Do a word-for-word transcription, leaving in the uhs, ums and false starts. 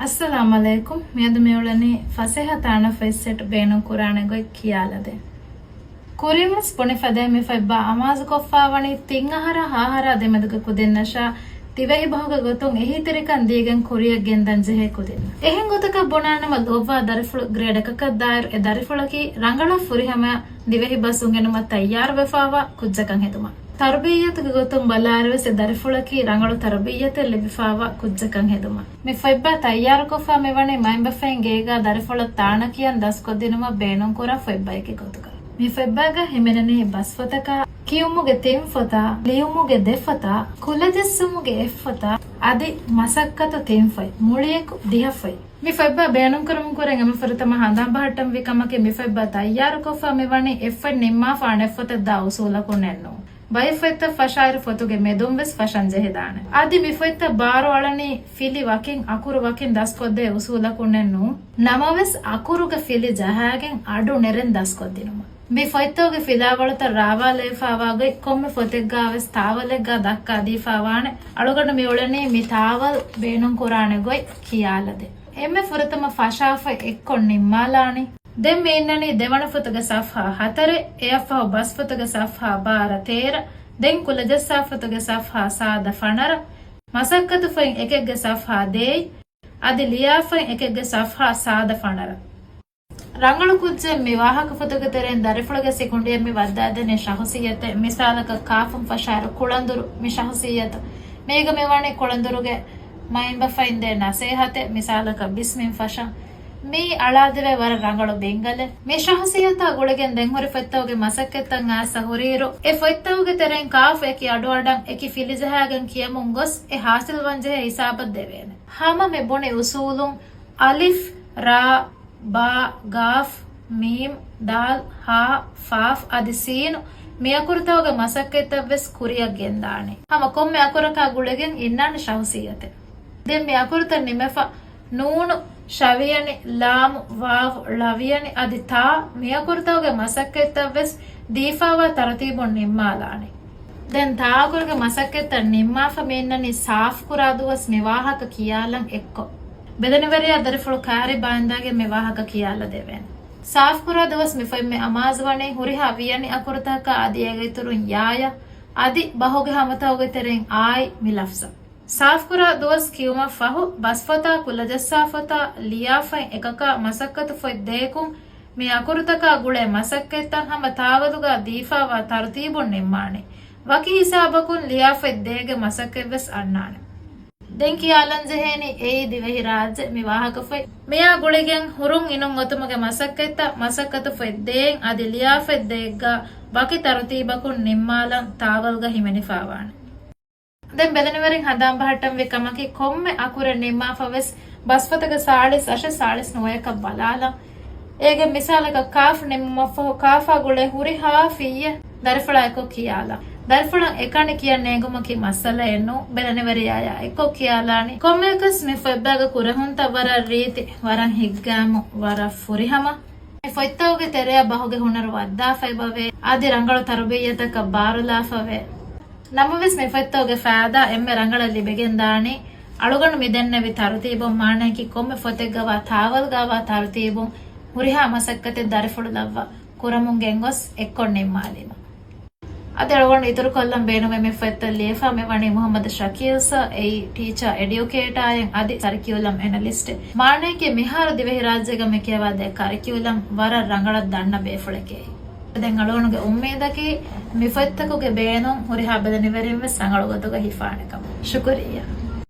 އައްސަލާމް ޢަލައިކުމް. މިއަދު މިއުޅެނީ ފަސޭހަ ތާނަފަތް ސެޓް ބޭނުން ކުރާނެ ގޮތް ކިޔާލަދޭން. ކުރިންވެސް ބުނިފަދައިން މި ފޮތްބާ އަމާޒުކޮށްފާވަނީ ތިން އަހަރާ ހަ އަހަރާ ދެމެދުގެ ކުދިންނަށާ ދިވެހި ބަހުގެ ގޮތުން އެހީތެރިކަން ދީގެން ކުރިއަށް ގެންދަން ޖެހޭ ކުދިންނަށް. އެހެން ގޮތަކަށް ބުނާނަމަ ލޯބިވާ ދަރިފުޅު ގްރޭޑަކަކަށް ދާއިރު އެ ދަރިފުޅަކީ ރަނގަޅަށް ފުރިހަމަ ދިވެހި ބަސް އުނގެނުމަށް ތައްޔާރުވެފާވާ ކުއްޖަކަށް ހެދުމަށް. ތަރުބިއްޔަތުގެ ގޮތުން ބަލާއިރުވެސް އެ ދަރިފުޅަކީ ރަނގަޅު ތަރުބިއްޔަތެއް ލިބިފާވާ ކުއްޖަކަށް ހެދުމަށް. މި ފޮތްބާ ތައްޔާރުކޮށްފާ މިވަނީ މައިންބަފައިން ގޭގާ ދަރިފުޅަށް ތާނަކިޔަން ދަސްކޮށްދިނުމަށް ބޭނުންކުރާ ފޮތްބައެއްގެ ގޮތުގަ. މި ފޮތްބާގަ ހިމެނެނީ ބަސްފޮތަކާ، ކިޔުމުގެ ތިން ފޮތާ، ލިޔުމުގެ ދެ ފޮތާ، ކުލަޖެއްސުމުގެ އެއް ފޮތާ، އަދި މަސައްކަތު ތިން ފޮތް، މުޅިއެކު ދިހަ ފޮތް. މި ފޮތްބާ ބޭނުންކުރުމުގެ ކުރިން އެންމެ ފުރަތަމަ ހަނދާން ބަހައްޓަންވީ ކަމަކީ، މި ފޮތްބާ ތައްޔާރުކޮށްފާ މިވަނީ އެއް ފޮތް ނިންމާފަ އަނެއް ފޮތަށް ދާ އުސޫލަކުންނެއްނޫން. ބައެއް ފޮތްތައް ފަށާއިރު ފޮތުގެ މެދުން ވެސް ފަށަން ޖެހިދާނެ. އަދި މި ފޮތްތައް ބާރު އަޅަނީ ފިލި ވަކިން އަކުރު ވަކިން ދަސްކޮށްދޭ އުސޫލަކުންނެއްނޫން. ނަމަވެސް އަކުރުގެ ފިލި ޖަހާގެން އަޑު ނެރެން ދަސްކޮށްދިނުމަށް. މި ފޮތްތަކުގެ ފިލާވަޅުތައް ރާވާލައިފާވާ ގޮތް ކޮންމެ ފޮތެއްގާވެސް ތާވަލެއްގާ ދައްކާދީފާވާނެ. އަޅުގަނޑު މިއުޅެނީ މި ތާވަލް ބޭނުންކުރާނެ ގޮތް ކިޔާލަދޭން. އެންމެ ފުރަތަމަ ފަށާފަ އެއްކޮށް ނިންމާލާނީ. ދެން މި އިންނަނީ ދެވަނަ ފޮތުގެ ސަފްހާ ހަތަރެއް، އެއަށްފަހު ބަސްފޮތުގެ ސަފްހާ ބާރަ ތޭރަ، ދެން ކުލަޖައްސާ ފޮތުގެ ސަފްހާ ސާދަ ފަނަރަ، މަސައްކަތު ފޮތް އެކެއްގެ ސަފްހާ ދޭއް، އަދި ލިޔާފަތް އެކެއްގެ ސަފްހާ ސާދަ ފަނަރަ. ރަނގަޅު ކުއްޖެއް މި ވާހަކަފޮތުގެ ތެރެއިން ދަރިފުޅުގެ ސިކުނޑިއަށް މި ވައްދާދެނީ ޝަހުސިއްޔަތެއް. މިސާލަކަށް ކާފުން ފަށާއިރު ކުޅަނދުރު މި ޝަހުސިއްޔަތު. މީގަ މިވަނީ ކުޅަނދުރުގެ މައިންބަފައިން ދޭ ނަސޭހަތެއް. މިސާލަކަށް ބިސްމިން ފަށަން. މިއީ އަޅާދެވޭ ވަރަށް ރަނގަޅު ބިންގަލެއް. މި ޝަހުސިއްޔަތާ ގުޅިގެން ދެން ހުރި ފޮތްތަކުގެ މަސައްކަތްތައް އައިސް ހުރިއިރު، އެ ފޮތްތަކުގެ ތެރެއިން ކާފް އެކި އަޑުއަޑަން އެކި ފިލި ޖަހާގެން ކިޔަމުން ގޮސް އެ ހާސިލްވަންޖެހޭ ހިސާބަށް ދެވޭނެ. ހަމަ މި ބުނި އުސޫލުން އަލިފް، ރާ، ބާ، ގާފް، މީމް، ދާލް، ހާ، ފާފް އަދި ސީނު މި އަކުރުތަކުގެ މަސައްކަތްތައް ވެސް ކުރިއަށް ގެންދާނެ. ހަމަ ކޮންމެ އަކުރަކާ ގުޅިގެން އިންނާނެ ޝަހުސިއްޔަތެއް. ދެން މި އަކުރުތައް ނިމެފަ، ނޫނު، ޝަވިޔަނި، ލާމު، ވާވު، ޅަވިޔަނި އަދި ތާ މި އަކުރުތަކުގެ މަސައްކަތްތައް ވެސް ދީފާވާ ތަރުތީބުން ނިންމާލާނެ. ދެން ތާ އަކުރުގެ މަސައްކަތްތައް ނިންމާފަ މި އިންނަނީ ސާފުކުރާ ދުވަސް މި ވާހަކަ ކިޔާލަން އެއްކޮށް. ބެލެނިވެރިޔާ ދަރިފުޅު ކާރި ބާއިންދާގެން މި ވާހަކަ ކިޔާލަދެވޭނެ. ސާފުކުރާ ދުވަސް މި ފޮތް މި އަމާޒުވަނީ ހުރިހާ ވިޔަނި އަކުރުތަކަކާ އަދި އޭގެ އިތުރުން ޔާޔަށް އަދި ބަހުގެ ހަމަތަކުގެ ތެރެއިން އާއި މި ލަފްޒަށް. ސާފުކުރާ ދުވަސް ކިޔުމަށް ފަހު، ބަސްފޮތާ ކުލަޖައްސާފޮތާ ލިޔާފަތް އެކަކާ މަސައްކަތު ފޮތް ދޭކުން މި އަކުރުތަކާ ގުޅޭ މަސައްކަތްތައް ހަމަ ތާވަލުގާ ދީފާވާ ތަރުތީބުން ނިންމާނެ. ވަކި ހިސާބަކުން ލިޔާފަތް ދޭގެ މަސައްކަތްވެސް އަންނާނެ. ދެން ކިޔާލަންޖެހޭނީ އެއީ ދިވެހި ރާއްޖެ މި ވާހަކަފޮތް. މިއާ ގުޅިގެން ހުރުން އިނުން އޮތުމުގެ މަސައްކަތްތައް މަސައްކަތު ފޮތް ދޭއިން އަދި ލިޔާފަތް ދޭއްގާ ވަކި ތަރުތީބަކުން ނިންމާލަން ތާވަލްގަ ހިމެނިފާވާނެ. ދެން ބެލެނިވެރިން ހަނދާން ބަހައްޓަންވީ ކަމަކީ، ކޮންމެ އަކުރެއް ނިންމާފަވެސް ބަސްފޮތުގެ ސާޅީސް އަށެއް ސާޅީސް ނުވަޔަކަށް ބަލާލަން. އޭގެ މިސާލަކަށް ކާފް ނިންމުމަށްފަހު ކާފާ ގުޅޭ ހުރިހާ ފިއްޔެއް ދަރިފުޅާ އެއްކޮށް ކިޔާލާ. ދަރިފުޅަށް އެކަނި ކިޔަން ނޭނގުމަކީ މައްސަލައެއް ނޫން، ބެލެނިވެރިޔާޔާ އެއްކޮށް ކިޔާލާނީ. ކޮންމެއަކަސް މި ފޮތްބާގެ ކުރެހުންތައް ވަރަށް ރީތި، ވަރަށް ހިތްގައިމު، ވަރަށް ފުރިހަމަ. މި ފޮތްތަކުގެ ތެރެއަށް ބަހުގެ ހުނަރު ވައްދާފައިބަވޭ، އަދި ރަނގަޅު ތަރުބިއްޔަތަކަށް ބާރުލާފަވޭ. ނަމަވެސް މި ފޮތްތަކުގެ ފައިދާ އެންމެ ރަނގަޅަށް ލިބިގެންދާނީ، އަޅުގަނޑު މި ދެންނެވި ތަރުތީބުން، މާނަޔަކީ ކޮންމެ ފޮތެއްގަވާ ތާވަލްގަވާ ތަރުތީބުން ހުރިހާ މަސައްކަތެއް ދަރިފުޅު ލައްވާ ކުރަމުން ގެންގޮސް އެއްކޮށް ނިންމާލީމަ. އަދި އަޅުގަނޑު އިތުރުކޮށްލަން ބޭނުމޭ މި ފޮތްތައް ލިޔެފަ މިވަނީ މުހައްމަދު ޝަކީލް ސަރ، އެއީ ޓީޗާ އެޑިއުކޭޓާއެއް އަދި ކަރިކިއުލަމް އެނަލިސްޓެއް. މާނަޔަކީ މިހާރު ދިވެހިރާއްޖޭގަ މި ކިޔަވާދޭ ކަރިކިއުލަމް ވަރަށް ރަނގަޅަށް ދަންނަ ބޭފުޅެކޭ. ދެން އަޅުގަނޑުގެ އުއްމީދަކީ މި ފޮތްތަކުގެ ބޭނުން ހުރިހާ ބެލެނިވެރިންވެސް ރަނގަޅު ގޮތުގަ ހިފާނެ ކަމަށް. ޝުކުރިއްޔާ.